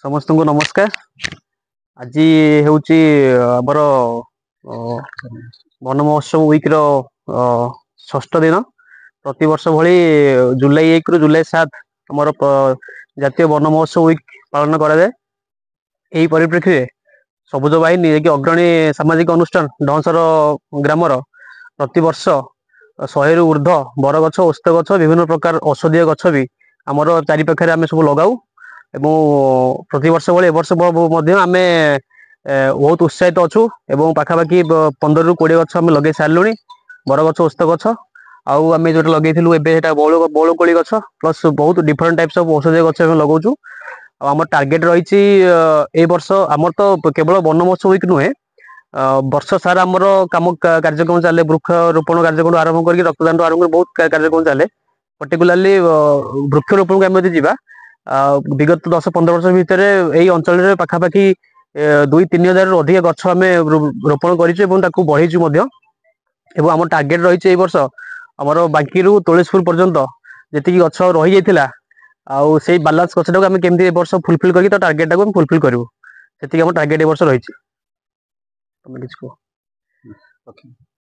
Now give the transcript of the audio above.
ସମସ୍ତଙ୍କୁ ନମସ୍କାର। ଆଜି ହେଉଛି ଆମର ବନ ମହୋତ୍ସବ ୱିକ୍ର ଷଷ୍ଠ ଦିନ। ପ୍ରତିବର୍ଷ ଭଳି ଜୁଲାଇ 1ରୁ ଜୁଲାଇ 7 ଆମର ଜାତୀୟ ବନ ମହୋତ୍ସବ ୱିକ୍ ପାଳନ କରାଯାଏ। ଏହି ପରିପ୍ରେକ୍ଷୀରେ ସବୁଜ ବାହିନୀ, ଯିଏକି ଅଗ୍ରଣୀ ସାମାଜିକ ଅନୁଷ୍ଠାନ ଡହଁସର ଗ୍ରାମର, ପ୍ରତିବର୍ଷ 100ରୁ ଉର୍ଦ୍ଧ୍ୱ ବରଗଛ, ଓସ୍ତ ଗଛ, ବିଭିନ୍ନ ପ୍ରକାର ଔଷଧୀୟ ଗଛ ବି ଆମର ଚାରିପାଖରେ ଆମେ ସବୁ ଲଗାଉ। ଏବଂ ପ୍ରତିବର୍ଷ ଭଳି ଏ ବର୍ଷ ମଧ୍ୟ ଆମେ ବହୁତ ଉତ୍ସାହିତ ଅଛୁ ଏବଂ ପାଖାପାଖି 15ରୁ 20 ଗଛ ଆମେ ଲଗେଇ ସାରିଲୁଣି, ବରଗଛ, ଓସ୍ତ ଗଛ। ଆଉ ଆମେ ଯୋଉଟା ଲଗେଇଥିଲୁ ଏବେ, ସେଇଟା ବଉଳ କୋଳି ଗଛ, ପ୍ଲସ୍ ବହୁତ ଡିଫରେଣ୍ଟ ଟାଇପ୍ସ ଅଫ୍ ଔଷଧୀୟ ଗଛ ଆମେ ଲଗାଉଛୁ। ଆଉ ଆମର ଟାର୍ଗେଟ ରହିଛି ଏଇ ବର୍ଷ, ଆମର ତ କେବଳ ବନ ମହୋତ୍ସବ ୱିକ୍ ନୁହେଁ, ବର୍ଷ ସାରା ଆମର କାମ କାର୍ଯ୍ୟକ୍ରମ ଚାଲେ। ବୃକ୍ଷ ରୋପଣ କାର୍ଯ୍ୟକ୍ରମ ଆରମ୍ଭ କରିକି, ରକ୍ତଦାନଠୁ ଆରମ୍ଭ କରି ବହୁତ କାର୍ଯ୍ୟକ୍ରମ ଚାଲେ। ପର୍ଟିକୁଲାରଲି ବୃକ୍ଷରୋପଣକୁ ଆମେ ଯଦି ଯିବା, ବିଗତ 10-15 ବର୍ଷ ଭିତରେ ଏଇ ଅଞ୍ଚଳରେ ପାଖାପାଖି 2-3 ହଜାରରୁ ଅଧିକ ଗଛ ଆମେ ରୋପଣ କରିଛୁ ଏବଂ ତାକୁ ବଢେଇଛୁ ମଧ୍ୟ। ଏବଂ ଆମ ଟାର୍ଗେଟ ରହିଛି ଏଇ ବର୍ଷ ଆମର ବାଙ୍କିରୁ ତୁଳସୀପୁର ପର୍ଯ୍ୟନ୍ତ ଯେତିକି ଗଛ ରହିଯାଇଥିଲା, ଆଉ ସେଇ ବାଲାନ୍ସ ଗଛଟାକୁ ଆମେ କେମିତି ଏ ବର୍ଷ ଫୁଲଫିଲ୍ କରିକି ତା ଟାର୍ଗେଟଟାକୁ ଆମେ ଫୁଲଫିଲ୍ କରିବୁ, ସେତିକି ଆମ ଟାର୍ଗେଟ ଏ ବର୍ଷ ରହିଛି। ତମେ କିଛି କୁହ।